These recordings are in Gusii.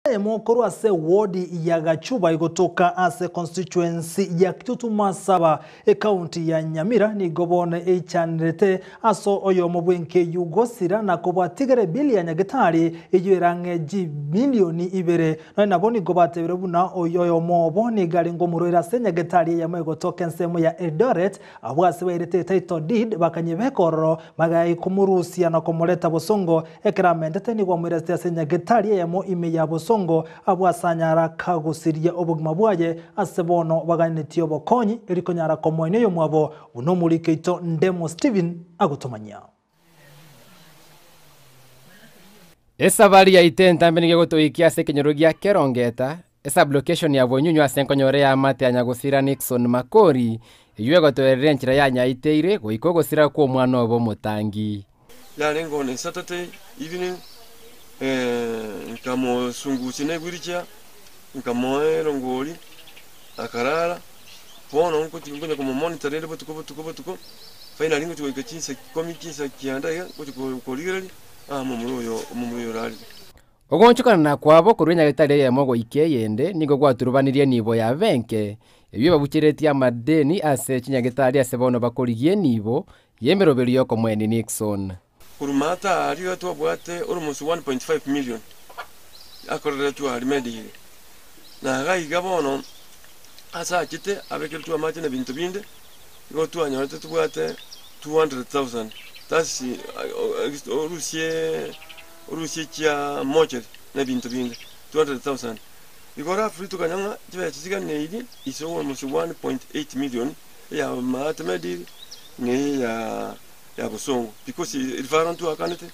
Eyemo korwa ase ward ya Gachuba egotoka ase constituency ya Kitutu Masaba ekaunti ya Nyamira nigo bono eichanerete ase oyomo bw'enkeyu gosira na kobwatigera ebili ya Nyagetari eyio erang'e chimilioni ibere. Nonya nabo nigo batebire buna oyomo obo nigo arenge omorwaire ase Nyagetari eyemo egotoka ensemo ya Eldoret Abwo ase bairete etitle deed bakanyebeka ororo, magega komorusia na komoreta bosongo. Ekero amentete nigo amoiresete ase nyagetari eyemo ime ya bosongo, abwo ase anyara kagosiria obogima bwaye, ase bono baganetie obokonyi, erio konyara komoenia oyomwabo, buna omoriki oito Ndemo Stephen agotomanyia. Esabari yaito entambe nigo egotoikia ase ekenyoro gia Kerongeta, esublocation ya Bonyunyu ase nkonyora eamate ya nyagosira Nixon Makori, eyio egotoerera enchera yanyaiteire goika ogosira kw'omwana obo omotangi. Yarenge on a Saturday evening, nkamosungusia ne wheelchair, nkamoa erongori, akarara, bono ngochi nkonya komomonitor rende botuko botuko botuko, finally ngochi goika chinsa ikomi chinsa kianda iga, ngochi korigereria, ah omomura oyo omomura oyo orarire. Ogoonchokana kwabo korwa enyagetari eyemo goika eyende nigo gwaturubanirie enibo ya benke, eyio ebabucheretie amadeni ase chinyagetari ase bono bakorigia enibo y'emeroberio y'okomoenia Nixon. Korwa maata aria twabwate almost 1.5 million akoreretwe aria Medile. Na iga iga bono ase achete abekeretwe amache na ebinto binde, igo twanyorete tobwate 200,000 that's orusie orusie chia mortuary na ebinto binde 200,000. Igo roughly tokanyora ng'a chibesa chiganeirie is almost 1.8 million eya maate Medile na eya ya bosongo because referral ntwakanete,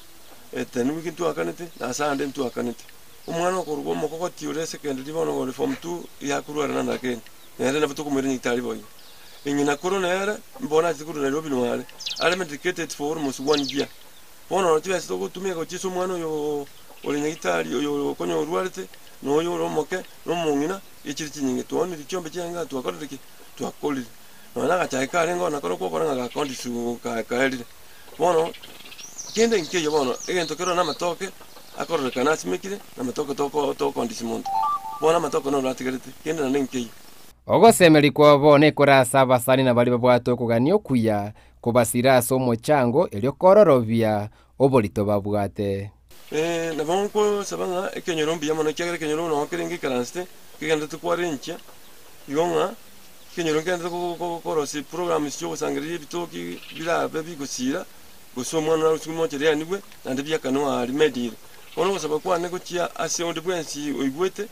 ten week ntwakanete, na Sunday ntwakanete. Omwana okorwa omokogoti ore secondary bono ore form two yakorwara nanda kende, nere nabo tokomoira nyagetari boigo. Eng'ina koro nere mbono achete korwa Nairobi noare, are medicated for almost one year. Bono oro chibesa togotumia gochia ase omwana oyo ore nyagetari oyo okonya orwarete, na oyo ore omoke, na omong'ina, echire chinyinge. Twaonire chiombe chiaye ng'a twakorire ki? Twakorire. Nonya na agachae karenge oo nakorokwo okore ng'a gakondisiwa kaerire. Bono, kende nkeiyo bono, egento kerore namatoke akororekana asimekire, namatoke toko tokondisia monto. Bono amatoke noro atigarete, kende naende nkeiyo. Ogosemeria kwabo nekore ase abasani na baria babwate okogania okuya, kobasira ase omochango, erio kororobia oborito babwate. Nabo nkosaba ng'a ekenyoro mbuya mono, ekiagera ekenyoro noo kere ngeikaransete, kegenderete kwarenchia, igo ng'a ekenyoro nkegenderete korosia programs chia ogosangereria ebitoki birabe bigosira, gose omwana oria mocheri anigwe, naende biakanwa aria medire. Bono ogosaba kwane gochia ase onde bwensi oigwete,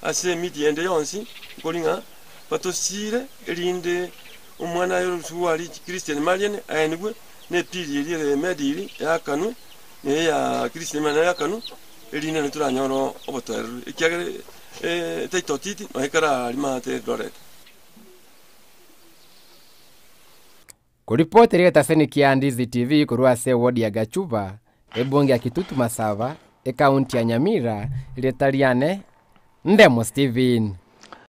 ase emedia ende yonsi, nkori ng'a batosire erinde omwana aye orusigwe aria Christian Marian aenigwe, na epili eria ere mediri eakanwe. Na eya Kristo Imana y'akanu, erinde naintwe toranyore obotoereru, ekiagera etaitotiti nonya ekararima ase Eldoret. Koripoti egetaseni kia Ndizi TV korwa ase ewodi ya Gachuba, ebunge ya Kitutu Masaba, ekaunti ya Nyamira, erieta riane Ndemo Stephen.